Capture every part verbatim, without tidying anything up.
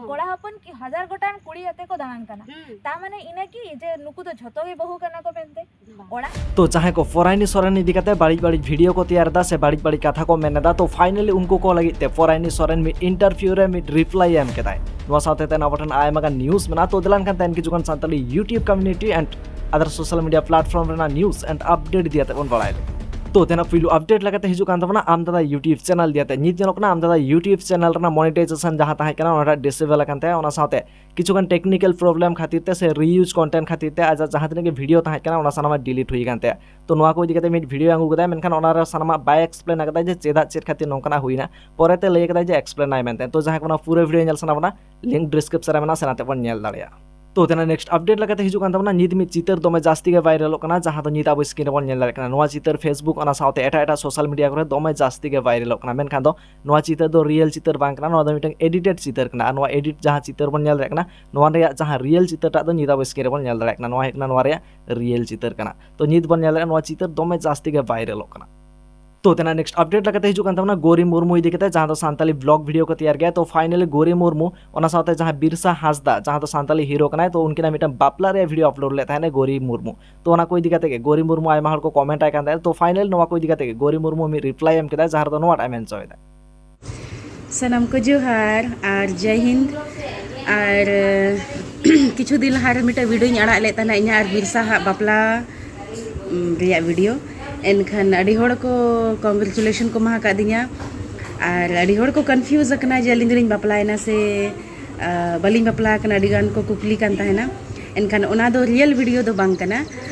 ᱠᱚᱲᱟ ᱦᱚᱯᱚᱱ ᱠᱤ ᱦᱟᱡᱟᱨ ᱜᱚᱴᱟᱝ ᱠᱩᱲᱤ ᱟᱛᱮ ᱠᱚ ᱫᱟᱬᱟᱱ ᱠᱟᱱᱟ? ᱦᱩᱸ᱾ ᱛᱟ ᱢᱟᱱᱮ ᱤᱱᱟᱹ ᱠᱤ ᱡᱮ ᱱᱩᱠᱩ ᱫᱚ ᱡᱷᱚᱛᱚ ᱜᱮ ᱵᱟᱹᱦᱩ ᱠᱟᱱᱟ ᱠᱚ ᱢᱮᱱᱛᱮ? ᱵᱟᱝ᱾ ᱚᱲᱟᱜ ᱛᱚ ᱡᱟᱦᱟᱸᱭ ᱠᱚ ᱯᱷᱚᱨᱟᱭᱱᱤ ᱥᱚᱨᱮᱱ ᱤᱫᱤ ᱠᱟᱛᱮ ᱵᱟᱹᱲᱤᱡ ᱵᱟᱹᱲᱤᱡ ᱵᱷᱤᱰᱤᱭᱳ ᱠᱚ ᱛᱮᱭᱟᱨ ᱮᱫᱟ ᱥᱮ ᱵᱟᱹᱲᱤᱡ ᱵᱟᱹᱲᱤᱡ ᱠᱟᱛᱷᱟ ᱠᱚ ᱢᱮᱱ ᱮᱫᱟ, ᱛᱚ ᱯᱷᱟᱭᱱᱟᱞᱤ ᱩᱱᱠᱩ ᱠᱚ ᱞᱟᱹᱜᱤᱫ ᱛᱮ ᱯᱷᱚᱨᱟᱭᱱᱤ ᱥᱚᱨᱮᱱ ᱢᱤᱫ ᱤᱱᱴᱟᱨᱵᱷᱤᱭᱩ ᱨᱮ ᱢᱤᱫ ᱨᱤᱯᱞᱟᱭ ᱮ ᱮᱢ ᱠᱮᱫᱟᱭ᱾ ᱱᱚᱣᱟ ᱥᱟᱶᱛᱮ ᱛᱮᱱ ᱟᱵᱚ ᱴᱷᱮᱱ ᱟᱭᱢᱟ ᱜᱟᱱ ᱱᱤᱭᱩᱡᱽ ᱢᱮᱱᱟᱜᱼᱟ᱾ ᱛᱚ ᱫᱮᱞᱟᱱ ᱠᱷᱟᱱ ᱛᱮᱱ ᱠᱤᱪᱷᱩ ᱜᱟᱱ Santali YouTube community and other social media platform ᱨᱮᱱᱟᱜ news and update ᱤᱫᱤ ᱠᱟᱛᱮ ᱵᱚᱱ ᱵᱟᱲᱟᱭ ᱞᱮᱜᱮ᱾ ᱛᱚ ᱛᱮᱱᱟᱜ ᱯᱩᱭᱞᱩ ᱟᱯᱰᱮᱴ ᱞᱮᱠᱟᱛᱮ ᱦᱤᱡᱩᱜ ᱠᱟᱱ ᱛᱟᱵᱚᱱᱟ ᱟᱢᱫᱟᱫᱟ YouTube ᱪᱮᱱᱮᱞ ᱤᱫᱤ ᱠᱟᱛᱮ᱾ ᱱᱤᱛ ᱧᱮᱞᱚᱜ ᱠᱟᱱᱟ ᱟᱢᱫᱟᱫᱟ YouTube ᱪᱮᱱᱮᱞ ᱨᱮᱱᱟᱜ ᱢᱚᱱᱤᱴᱟᱭᱡᱮᱥᱚᱱ ᱡᱟᱦᱟᱸ ᱛᱟᱦᱮᱸ ᱠᱟᱱᱟ ᱚᱱᱟᱴᱟᱜ ᱰᱤᱥᱮᱵᱮᱞ ᱟᱠᱟᱱ ᱛᱟᱭᱟ᱾ ᱚᱱᱟ ᱥᱟᱶᱛᱮ ᱠᱤᱪᱷᱩ ᱜᱟᱱ ᱴᱮᱠᱱᱤᱠᱮᱞ ᱯᱨᱚᱵᱞᱮᱢ ᱠᱷᱟᱹᱛᱤᱨ ᱛᱮ ᱥᱮ ᱨᱤᱭᱩᱡᱽ ᱠᱚᱱᱴᱮᱱᱴ ᱠᱷᱟᱹᱛᱤᱨ ᱛᱮ ᱟᱡᱟᱜ ᱡᱟᱦᱟᱸ ᱛᱤᱱᱟᱹᱜ ᱜᱮ ᱵᱷᱤᱰᱤᱭᱳ ᱛᱟᱦᱮᱸ ᱠᱟᱱᱟ ᱚᱱᱟ ᱥᱟᱱᱟᱢᱟᱜ ᱰᱤᱞᱤᱴ ᱦᱩᱭ ᱟᱠᱟᱱ ᱛᱟᱭᱟ᱾ ᱛᱚ ᱱᱚᱣᱟ ᱠᱚ ᱤᱫᱤ ᱠᱟᱛᱮ ᱢᱤᱫ ᱵᱷᱤᱰᱤᱭᱳ ᱟᱹᱜᱩ ᱠᱮᱫᱟᱭ, ᱢᱮᱱᱠᱷᱟᱱ ᱚᱱᱟ ᱨᱮ ᱥᱟᱱᱟᱢᱟᱜ ᱵᱟᱭ ᱮᱠᱥᱯᱞᱮᱱ ᱟᱠᱟᱫᱟ ᱡᱮ ᱪᱮᱫᱟᱜ ᱪᱮᱫ ᱠᱷᱟᱹᱛᱤᱨ ᱱᱚᱝᱠᱟᱱᱟᱜ ᱦᱩᱭᱱᱟ᱾ ᱯᱚᱨᱮᱛᱮ ᱞᱟᱹᱭ ᱠᱟᱫᱟᱭ ᱡᱮ ᱮᱠᱥᱯᱞᱮᱱ ᱟᱭ ᱢᱮᱱᱛᱮ᱾ ᱛᱚ ᱡᱟᱦᱟᱸᱭ ᱠᱚ ᱱᱚᱣᱟ ᱯᱩᱨᱟᱹ ᱵᱷᱤᱰᱤᱭᱳ ᱧᱮᱞ ᱥᱟᱱᱟ ᱵᱚᱱᱟ, ᱞᱤᱝᱠ ᱰᱤᱥᱠᱨᱤᱯᱥᱚᱱ ᱨᱮ ᱢᱮᱱᱟᱜᱼᱟ, ᱥᱮᱱ ᱟᱛᱮ ᱵᱚᱱ ᱧᱮᱞ ᱫᱟᱲᱮᱭᱟᱜᱼᱟ᱾ ᱛᱚ ᱛᱮᱱᱟᱜ ᱱᱮᱠᱥᱴ ᱟᱯᱰᱮᱴ ᱞᱮᱠᱟᱛᱮ ᱦᱤᱡᱩᱜ ᱠᱟᱱ ᱛᱟᱵᱚᱱᱟ ᱱᱤᱛ ᱢᱤᱫ ᱪᱤᱛᱟᱹᱨ ᱫᱚᱢᱮ ᱡᱟᱹᱥᱛᱤ ᱜᱮ ᱵᱷᱟᱭᱨᱟᱞᱚᱜ ᱠᱟᱱᱟ, ᱡᱟᱦᱟᱸ ᱫᱚ ᱱᱤᱛ ᱟᱵᱚ ᱥᱠᱨᱤᱱ ᱨᱮᱵᱚᱱ ᱧᱮᱞ ᱫᱟᱲᱮᱭᱟᱜ ᱠᱟᱱᱟ᱾ ᱱᱚᱣᱟ ᱪᱤᱛᱟᱹᱨ ᱯᱷᱮᱥᱵᱩᱠ ᱚᱱᱟ ᱥᱟᱶᱛᱮ ᱮᱴᱟᱜ ᱮᱴᱟᱜ ᱥᱳᱥᱟᱞ ᱢᱤᱰᱤᱭᱟ ᱠᱚᱨᱮ ᱫᱚᱢᱮ ᱡᱟᱹᱥᱛᱤ ᱜᱮ ᱵᱷᱟᱭᱨᱟᱞᱚᱜ ᱠᱟᱱᱟ, ᱢᱮᱱᱠᱷᱟᱱ ᱫᱚ ᱱᱚᱣᱟ ᱪᱤᱛᱟᱹᱨ ᱫᱚ ᱨᱤᱭᱮᱞ ᱪᱤᱛᱟᱹᱨ ᱵᱟᱝ ᱠᱟᱱᱟ, ᱱᱚᱣᱟ ᱫᱚ ᱢᱤᱫᱴᱟᱝ ᱮᱰᱤᱴᱮᱰ ᱪᱤᱛᱟᱹᱨ ᱠᱟᱱᱟ᱾ ᱟᱨ ᱱᱚᱣᱟ ᱮᱰᱤᱴ ᱡᱟᱦᱟᱸ ᱪᱤᱛᱟᱹᱨ ᱵᱚᱱ ᱧᱮᱞ ᱫᱟᱲᱮᱭᱟᱜ ᱠᱟᱱᱟ, ᱱᱚᱣᱟ ᱨᱮᱭᱟᱜ ᱡᱟᱦᱟᱸ ᱨᱤᱭᱮᱞ ᱪᱤᱛᱟᱹᱨ ᱴᱟᱜ ᱫᱚ ᱱᱤᱛ ᱟᱵᱚ ᱥᱠᱨᱤᱱ ᱨᱮᱵᱚᱱ ᱧᱮᱞ ᱫᱟᱲᱮᱭᱟᱜ ᱠᱟᱱᱟ᱾ ᱱᱚᱣᱟ ᱦᱩᱭᱩᱜ ᱠᱟᱱᱟ ᱱᱚᱣᱟ ᱨᱮᱭᱟᱜ ᱨᱤᱭᱮᱞ ᱪᱤᱛᱟᱹᱨ ᱠᱟᱱᱟ᱾ ᱛᱚ ᱱᱤᱛ ᱵᱚᱱ ᱧᱮᱞ ᱫᱟᱲᱮᱭᱟᱜᱼᱟ ᱱᱚᱣᱟ ᱪᱤᱛᱟᱹᱨ ᱫᱚᱢᱮ ᱡᱟᱹᱥᱛᱤ ᱜᱮ ᱵᱷᱟᱭᱨᱟᱞᱚᱜ ᱠᱟᱱᱟ᱾ ᱛᱚ ᱛᱮᱱᱟᱜ ᱱᱮᱠᱥᱴ ᱟᱯᱰᱮᱴ ᱞᱮᱠᱟᱛᱮ ᱦᱤᱡᱩᱜ ᱠᱟᱱ ᱛᱟᱵᱚᱱᱟ ᱜᱳᱨᱤ ᱢᱩᱨᱢᱩ ᱤᱫᱤ ᱠᱟᱛᱮ, ᱡᱟᱦᱟᱸ ᱫᱚ ᱥᱟᱱᱛᱟᱞᱤ ᱵᱞᱚᱜ ᱵᱷᱤᱰᱤᱭᱳ ᱠᱚ ᱛᱮᱭᱟᱨ ᱜᱮᱭᱟ᱾ ᱛᱚ ᱯᱷᱟᱭᱱᱟᱞᱤ ᱜᱳᱨᱤ ᱢᱩᱨᱢᱩ ᱚᱱᱟ ᱥᱟᱶᱛᱮ ᱡᱟᱦᱟᱸ ᱵᱤᱨᱥᱟ ᱦᱟᱸᱥᱫᱟ, ᱡᱟᱦᱟᱸ ᱫᱚ ᱥᱟᱱᱛᱟᱞᱤ ᱦᱤᱨᱳ ᱠᱟᱱᱟᱭ, ᱛᱚ ᱩᱱᱠᱤᱱᱟᱜ ᱢᱤᱫᱴᱟᱝ ᱵᱟᱯᱞᱟ ᱨᱮᱭᱟᱜ ᱵᱷᱤᱰᱤᱭᱳ ᱟᱯᱞᱳᱰ ᱞᱮᱫ ᱛᱟᱦᱮᱱᱟ ᱜᱳᱨᱤ ᱢᱩᱨᱢᱩ᱾ ᱛᱚ ᱚᱱᱟ ᱠᱚ ᱤᱫᱤ ᱠᱟᱛᱮ ᱜᱮ ᱜᱳᱨᱤ ᱢᱩᱨᱢᱩ ᱟᱭᱢᱟ ᱦᱚᱲ ᱠᱚ ᱠᱚᱢᱮᱱᱴ ᱟᱭ ᱠᱟᱱ ᱛᱟᱦᱮᱸᱫ᱾ ᱛᱚ ᱯᱷᱟᱭᱱᱟᱞ ᱱᱚᱣᱟ ᱠᱚ ᱤᱫᱤ ᱠᱟᱛᱮ ᱜᱮ ᱜᱳᱨᱤ ᱢᱩᱨᱢᱩ ᱢᱤᱫ ᱨᱤᱯᱞᱟᱭ ᱮᱢ ᱠᱮᱫᱟ, ᱡᱟᱦᱟᱸ ᱨᱮᱫᱚ ᱱᱚᱣᱟᱴᱟᱜ ᱮ ᱢᱮᱱ ᱦᱚᱪᱚᱭᱮᱫᱟ᱾ ᱥᱟᱱᱟᱢ ᱠᱚ ᱡᱚᱦᱟᱨ ᱟᱨ ᱡᱟᱭ ᱦᱤᱱᱫ᱾ ᱟᱨ ᱠᱤᱪᱷᱩ ᱫᱤᱱ ᱞᱟᱦᱟ ᱨᱮ ᱢᱤᱫᱴᱮᱱ ᱵᱷᱤᱰᱤᱭᱳᱧ ᱟᱲᱟᱜ ᱞᱮᱫ ᱛᱟᱦᱮᱱᱟ ᱤᱧᱟᱹᱜ ᱟᱨ ᱵᱤᱨᱥᱟ ᱦᱟᱜ ᱵᱟᱯᱞᱟ ᱩᱢ, ᱨᱮᱭᱟᱜ ᱵᱷᱤᱰᱤᱭᱳ᱾ ᱮᱱᱠᱷᱟᱱ ᱟᱹᱰᱤ ᱦᱚᱲ ᱠᱚ ᱠᱚᱝᱜᱨᱮᱪᱩᱞᱮᱥᱚᱱ ᱠᱚ ᱮᱢᱟ ᱟᱠᱟᱫᱤᱧᱟ᱾ ᱟᱨ ᱟᱹᱰᱤ ᱦᱚᱲ ᱠᱚ ᱠᱚᱱᱯᱷᱤᱭᱩᱡᱽ ᱟᱠᱟᱱᱟ ᱡᱮ ᱟᱹᱞᱤᱧ ᱫᱚᱞᱤᱧ ᱵᱟᱯᱞᱟᱭᱮᱱᱟ ᱥᱮ, ᱟ, ᱵᱟᱹᱞᱤᱧ ᱵᱟᱯᱞᱟ ᱟᱠᱟᱱᱟ, ᱟᱹᱰᱤ ᱜᱟᱱ ᱠᱚ ᱠᱩᱠᱞᱤ ᱠᱟᱱ ᱛᱟᱦᱮᱱᱟ᱾ ᱮᱱᱠᱷᱟᱱ ᱚᱱᱟ ᱫᱚ ᱨᱤᱭᱮᱞ ᱵᱷᱤᱰᱤᱭᱳ ᱫᱚ ᱵᱟᱝ ᱠᱟᱱᱟ᱾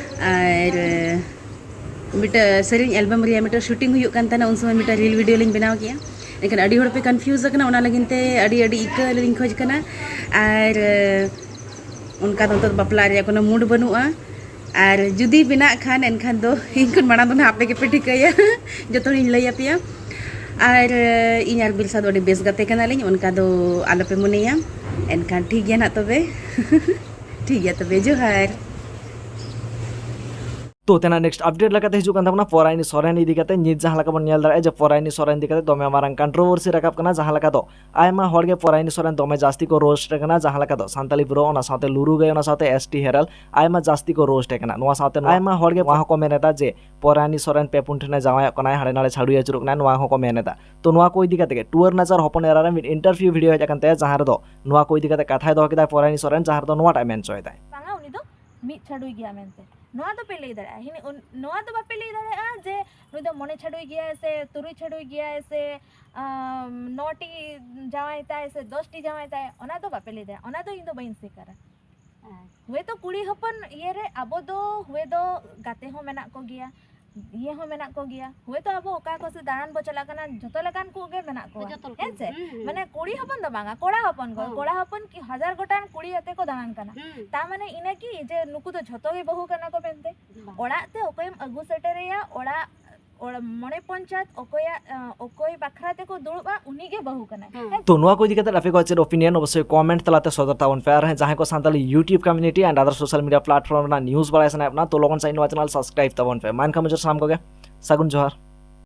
ᱟᱨ ᱢᱤᱫᱴᱟᱝ ᱥᱮᱨᱮᱧ ᱮᱞᱵᱟᱢ ᱨᱮᱭᱟᱜ ᱢᱤᱫᱴᱟᱝ ᱥᱩᱴᱤᱝ ᱦᱩᱭᱩᱜ ᱠᱟᱱ ᱛᱟᱦᱮᱱᱟ, ᱩᱱ ᱥᱚᱢᱚᱭ ᱢᱤᱫᱴᱟᱝ ᱨᱤᱞ ᱵᱷᱤᱰᱤᱭᱳ ᱞᱤᱧ ᱵᱮᱱᱟᱣ ᱠᱮᱜᱼᱟ᱾ ᱮᱱᱠᱷᱟᱱ ᱟᱹᱰᱤ ᱦᱚᱲ ᱯᱮ ᱠᱚᱱᱯᱷᱤᱭᱩᱡᱽ ᱟᱠᱟᱱᱟ, ᱚᱱᱟ ᱞᱟᱹᱜᱤᱫ ᱛᱮ ᱟᱹᱰᱤ ᱟᱹᱰᱤ ᱤᱠᱟᱹ ᱞᱤᱧ ᱠᱷᱚᱡᱽ ᱠᱟᱱᱟ᱾ ᱟᱨ ᱚᱱᱠᱟ ᱫᱚ ᱱᱤᱛᱚᱜ ᱵᱟᱯᱞᱟ ᱨᱮᱭᱟᱜ ᱠᱳᱱᱳ ᱢᱩᱰ ᱵᱟᱹᱱᱩᱜᱼᱟ᱾ ᱟᱨ ᱡᱩᱫᱤ ᱵᱮᱱᱟᱜ ᱠᱷᱟᱱ ᱮᱱᱠᱷᱟᱱ ᱫᱚ ᱤᱧ ᱠᱷᱚᱱ ᱢᱟᱲᱟᱝ ᱫᱚ ᱱᱟᱦᱟᱜ ᱟᱯᱮ ᱜᱮᱯᱮ ᱴᱷᱤᱠᱟᱹᱭᱟ᱾ ᱡᱚᱛᱚ ᱦᱚᱲᱤᱧ ᱞᱟᱹᱭ ᱟᱯᱮᱭᱟ᱾ ᱟᱨ ᱤᱧ ᱟᱨ ᱵᱤᱨᱥᱟ ᱫᱚ ᱟᱹᱰᱤ ᱵᱮᱥ ᱜᱟᱛᱮ ᱠᱟᱱᱟᱞᱤᱧ, ᱚᱱᱠᱟ ᱫᱚ ᱟᱞᱚᱯᱮ ᱢᱚᱱᱮᱭᱟ᱾ ᱮᱱᱠᱷᱟᱱ ᱴᱷᱤᱠ ᱜᱮᱭᱟ ᱱᱟᱦᱟᱜ ᱛᱚᱵᱮ᱾ ᱴᱷᱤᱠ ᱜᱮᱭᱟ ᱛᱚᱵᱮ, ᱡᱚᱦᱟᱨ᱾ ᱛᱚ ᱛᱮᱱᱟᱜ next update ᱞᱮᱠᱟᱛᱮ ᱦᱤᱡᱩᱜ ᱠᱟᱱ ᱛᱟᱵᱚᱱᱟ ᱯᱚᱨᱟᱭᱱᱤ ᱥᱚᱨᱮᱱ ᱤᱫᱤ ᱠᱟᱛᱮ᱾ ᱱᱤᱛ ᱡᱟᱦᱟᱸ ᱞᱮᱠᱟ ᱵᱚᱱ ᱧᱮᱞ ᱫᱟᱲᱮᱭᱟᱜᱼᱟ ᱡᱮ ᱯᱚᱨᱟᱭᱱᱤ ᱥᱚᱨᱮᱱ ᱤᱫᱤ ᱠᱟᱛᱮ ᱫᱚᱢᱮ ᱢᱟᱨᱟᱝ controversy ᱨᱟᱠᱟᱵ ᱠᱟᱱᱟ, ᱡᱟᱦᱟᱸ ᱞᱮᱠᱟ ᱫᱚ ᱟᱭᱢᱟ ᱦᱚᱲ ᱜᱮ ᱯᱚᱨᱟᱭᱱᱤ ᱥᱚᱨᱮᱱ ᱫᱚᱢᱮ ᱡᱟᱹᱥᱛᱤ ᱠᱚ roast ᱮ ᱠᱟᱱᱟ, ᱡᱟᱦᱟᱸ ᱞᱮᱠᱟ ᱫᱚ ᱥᱟᱱᱛᱟᱞᱤ ᱵᱨᱳ, ᱚᱱᱟ ᱥᱟᱶᱛᱮ ᱞᱩᱨᱩ ᱜᱟᱹᱭ, ᱚᱱᱟ ᱥᱟᱶᱛᱮ ᱮᱥ ᱴᱤ ᱦᱮᱨᱟᱞ, ᱟᱭᱢᱟ ᱡᱟᱹᱥᱛᱤ ᱠᱚ roast ᱮ ᱠᱟᱱᱟ᱾ ᱱᱚᱣᱟ ᱥᱟᱶᱛᱮ ᱟᱭᱢᱟ ᱦᱚᱲ ᱜᱮ ᱱᱚᱣᱟ ᱦᱚᱸᱠᱚ ᱢᱮᱱ ᱮᱫᱟ ᱡᱮ ᱯᱚᱨᱟᱭᱱᱤ ᱥᱚᱨᱮᱱ ᱯᱮ ᱯᱩᱱ ᱴᱷᱮᱱᱮ ᱡᱟᱶᱟᱭᱚᱜ ᱠᱟᱱᱟᱭ, ᱦᱟᱸᱰᱮ ᱱᱟᱰᱮ ᱪᱷᱟᱹᱰᱩᱭ ᱟᱹᱪᱩᱨᱚᱜ ᱠᱟᱱᱟᱭ, ᱱᱚᱣᱟ ᱦᱚᱸᱠᱚ ᱢᱮᱱ ᱮᱫᱟ᱾ ᱛᱚ ᱱᱚᱣᱟ ᱠᱚ ᱤᱫᱤ ᱠᱟᱛᱮ ᱜᱮ ᱴᱩᱣᱟᱹᱨ ᱱᱟᱪᱟᱨ ᱦᱚᱯᱚᱱ ᱮᱨᱟ ᱨᱮ ᱢᱤᱫ interview video ᱦᱮᱡ ᱟᱠᱟᱱ ᱛᱟᱭᱟ, ᱡᱟᱦᱟᱸ ᱨᱮᱫᱚ ᱱᱚᱣᱟ ᱠᱚ ᱤᱫᱤ ᱠᱟᱛᱮ ᱠᱟᱛᱷᱟᱭ ᱫᱚᱦᱚ ᱠᱮᱫᱟ ᱯᱚᱨᱟᱭᱱᱤ ᱥᱚᱨᱮᱱ, ᱡᱟᱦᱟᱸ ᱨᱮᱫᱚ ᱱᱚᱣᱟᱴᱟᱜ ᱮ ᱢᱮᱱ ᱦᱚᱪᱚᱭᱮᱫᱟᱭ᱾ ᱵᱟᱝᱟ, ᱩᱱᱤ ᱫᱚ ᱢᱤᱫ ᱪᱷᱟᱹᱰᱩᱭ ᱜᱮᱭᱟ ᱢᱮᱱᱛᱮ᱾ ᱱᱚᱣᱟ ᱫᱚ ᱯᱮ ᱞᱟᱹᱭ ᱫᱟᱲᱮᱭᱟᱜᱼᱟ, ᱦᱤᱱᱟᱹ-, ᱩᱱ-, ᱱᱚᱣᱟ ᱫᱚ ᱵᱟᱯᱮ ᱞᱟᱹᱭ ᱫᱟᱲᱮᱭᱟᱜᱼᱟ ᱡᱮ ᱱᱩᱭ ᱫᱚ ᱢᱚᱬᱮ ᱪᱷᱟᱹᱰᱩᱭ ᱜᱮᱭᱟᱭ ᱥᱮ ᱛᱩᱨᱩᱭ ᱪᱷᱟᱹᱰᱩᱭ ᱜᱮᱭᱟᱭ ᱥᱮ, ᱟᱢ, ᱱᱚ ᱴᱤ ᱡᱟᱶᱟᱭ ᱛᱟᱭ ᱥᱮ ᱫᱚᱥ ᱴᱤ ᱡᱟᱶᱟᱭ ᱛᱟᱭ, ᱚᱱᱟ ᱫᱚ ᱵᱟᱯᱮ ᱞᱟᱹᱭ ᱫᱟᱲᱮᱭᱟᱜᱼᱟ, ᱚᱱᱟ ᱫᱚ ᱤᱧ ᱫᱚ ᱵᱟᱹᱧ ᱥᱤᱠᱟᱨᱟ᱾ ᱦᱮᱸ᱾ ᱦᱳᱭᱛᱳ ᱠᱩᱲᱤ ᱦᱚᱯᱚᱱ ᱤᱭᱟᱹᱨᱮ ᱟᱵᱚ ᱫᱚ ᱦᱳᱭ ᱫᱚ ᱜᱟᱛᱮ ᱦᱚᱸ ᱢᱮᱱᱟᱜ ᱠᱚᱜᱮᱭᱟ, ᱤᱭᱟᱹ ᱦᱚᱸ ᱢᱮᱱᱟᱜ ᱠᱚᱜᱮᱭᱟ, ᱦᱳᱭᱛᱳ ᱟᱵᱚ ᱚᱠᱟ ᱠᱚ ᱥᱮᱫ ᱫᱟᱬᱟᱱ ᱵᱚ ᱪᱟᱞᱟᱜ ᱠᱟᱱᱟ, ᱡᱷᱚᱛᱚ ᱞᱮᱠᱟᱱ ᱠᱚᱜᱮ ᱢᱮᱱᱟᱜ ᱠᱚᱣᱟ, ᱡᱚᱛᱚ ᱞᱮᱠᱟᱱ᱾ ᱦᱮᱸ ᱥᱮ? ᱦᱩᱸ, ᱦᱩᱸ᱾ ᱢᱟᱱᱮ ᱠᱩᱲᱤ ᱦᱚᱯᱚᱱ ᱫᱚ ᱵᱟᱝᱟ, ᱠᱚᱲᱟ ᱦᱚᱯᱚᱱ ᱠᱚ, ᱦᱚᱸ᱾ ᱠᱚᱲᱟ ᱦᱚᱯᱚᱱ ᱠᱤ ᱦᱟᱡᱟᱨ ᱜᱚᱴᱟᱝ ᱠᱩᱲᱤ ᱟᱛᱮ ᱠᱚ ᱫᱟᱬᱟᱱ ᱠᱟᱱᱟ᱾ ᱦᱩᱸ᱾ ᱛᱟ ᱢᱟᱱᱮ ᱤᱱᱟᱹ ᱠᱤ ᱡᱮ ᱱᱩᱠᱩ ᱫᱚ ᱡᱷᱚᱛᱚ ᱜᱮ ᱵᱟᱹᱦᱩ ᱠᱟᱱᱟ ᱠᱚ ᱢᱮᱱᱛᱮ? ᱵᱟᱝ᱾ ᱚᱲᱟᱜ ᱛᱮ ᱚᱠᱚᱭᱮᱢ ᱟᱹᱜᱩ ᱥᱮᱴᱮᱨᱮᱭᱟ, ᱚᱲᱟᱜ, ᱚᱲ-, ᱢᱚᱬᱮ ᱯᱚᱧᱪᱟᱭᱮᱛ ᱚᱠᱚᱭᱟᱜ, ᱟᱸ, ᱚᱠᱚᱭ ᱵᱟᱠᱷᱨᱟ ᱛᱮᱠᱚ ᱫᱩᱲᱩᱵᱼᱟ, ᱩᱱᱤ ᱜᱮ ᱵᱟᱹᱦᱩ ᱠᱟᱱᱟᱭ᱾ ᱦᱩᱸ᱾ ᱦᱮᱸ? ᱛᱚ ᱱᱚᱣᱟ ᱠᱚ ᱤᱫᱤ ᱠᱟᱛᱮ ᱟᱯᱮ ᱠᱚᱣᱟᱜ ᱪᱮᱫ opinion, ᱚᱵᱚᱥᱥᱳᱭ comment ᱛᱟᱞᱟᱛᱮ ᱥᱚᱫᱚᱨ ᱛᱟᱵᱚᱱ ᱯᱮ᱾ ᱟᱨ ᱦᱮᱸ, ᱡᱟᱦᱟᱸᱭ ᱠᱚ Santali YouTube community and other social media platform ᱨᱮᱱᱟᱜ news ᱵᱟᱲᱟᱭ ᱥᱟᱱᱟᱭᱮᱫ ᱵᱚᱱᱟ, ᱛᱚ ᱞᱚᱜᱚᱱ ᱥᱟᱺᱦᱤᱡ ᱱᱚᱣᱟ channel subscribe ᱛᱟᱵᱚᱱ ᱯᱮ᱾ ᱢᱟ ᱮᱱᱠᱷᱟᱱ ᱢᱩᱪᱟᱹᱫ ᱥᱟᱱᱟᱢ ᱠᱚᱜᱮ ᱥᱟᱹᱜᱩᱱ ᱡᱚᱦᱟᱨ᱾